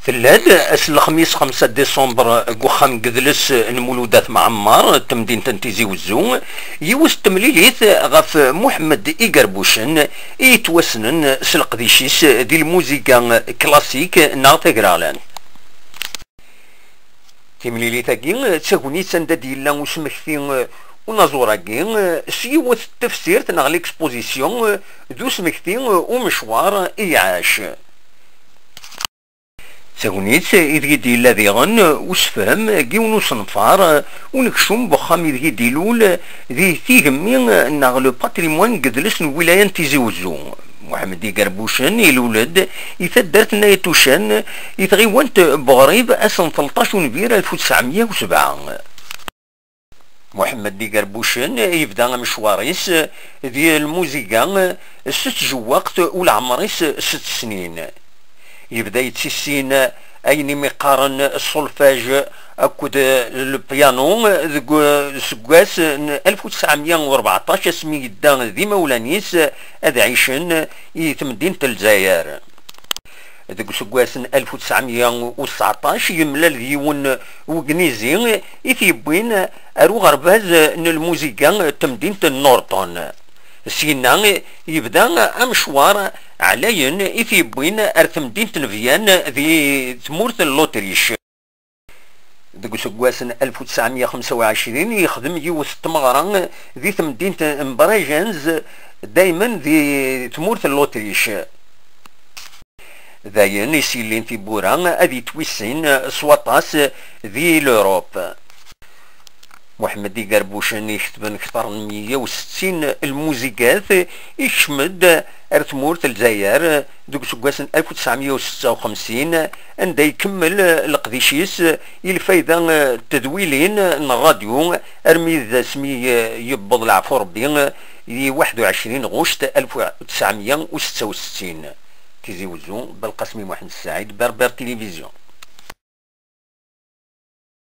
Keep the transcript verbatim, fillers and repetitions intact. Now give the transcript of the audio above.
Tella-d ass n lexmis xemsa décembre deg uxxam n yidles n Mulud At Mɛemmer n temdint n Tizi Wezzu, yiwet n temlilit ɣef Muḥemmed Igerbucen i yettwassnen s leqdic-is di lmuziga classique neɣ tagraɣlant. Timlilit-agi d tagnit anda d-yella usmekti unaẓur-agi s yiwet n tefsirt neɣ l'exposition d usmekti umecwar i iɛac. D tagnit ideg i d-yella diɣen usefhem n yiwen usenfar unekcum n uxxam ideg i d-ilul di tigemmi neɣ le patrimoine n yidles n lwilaya n Tizi Wezzu. Muḥemmed Igerbucen ilul-d i taddart n Ayt Ucan i tɣiwant n Buɣrib ass n tleṭṭac unbir alef u tesɛemya u sebɛa. Muḥemmed Igerbucen yebda amecwar-is di lmuziga s tjewwaqt u leɛmer-is sett snin. Yebda yettissin ayen imi qqaren solfège akked le piano deg useggas n alef u tesɛemya u rbeɛṭac asmi yedda d imawlan-is ad ɛicen i temdint n Lezzayer. Deg useggas n alef u tesɛemya u tseɛṭac yemlal d yiwen wegnizi i t-yewwin ar uɣerbaz n lmuziga n temdint n Norton. Syenna yebda amecwar ɛlayen i t-yewwin ar temdint n Vienne di tmurt n Luṭric. Deg useggas n alef u tesɛemya u xemsa u ɛecrin yexdem yiwet n tmeɣra di temdint n Bregenz, daymen di tmurt n Luṭric. Dayen i s-yellin tiwwura ad yettwissin s waṭas di l'Europe. Muḥemmed Igerbucen iketben kter n meyya u settin lmuzigat, ikcem-d ar tmurt n Lezzayer deg useggas n alef u tesɛemya u setta u xemsin, anda ikemmel leqdic-is i lfayda n tedwilin n ṛṛadyu armi d asmi yewweḍ leɛfu Ṛebbi i waḥed u ɛecrin ɣuct alef u tesɛemya u setta u settin. Tizi Wezzu, Belqasmi Muḥend Ssaɛid, Berber Télévision.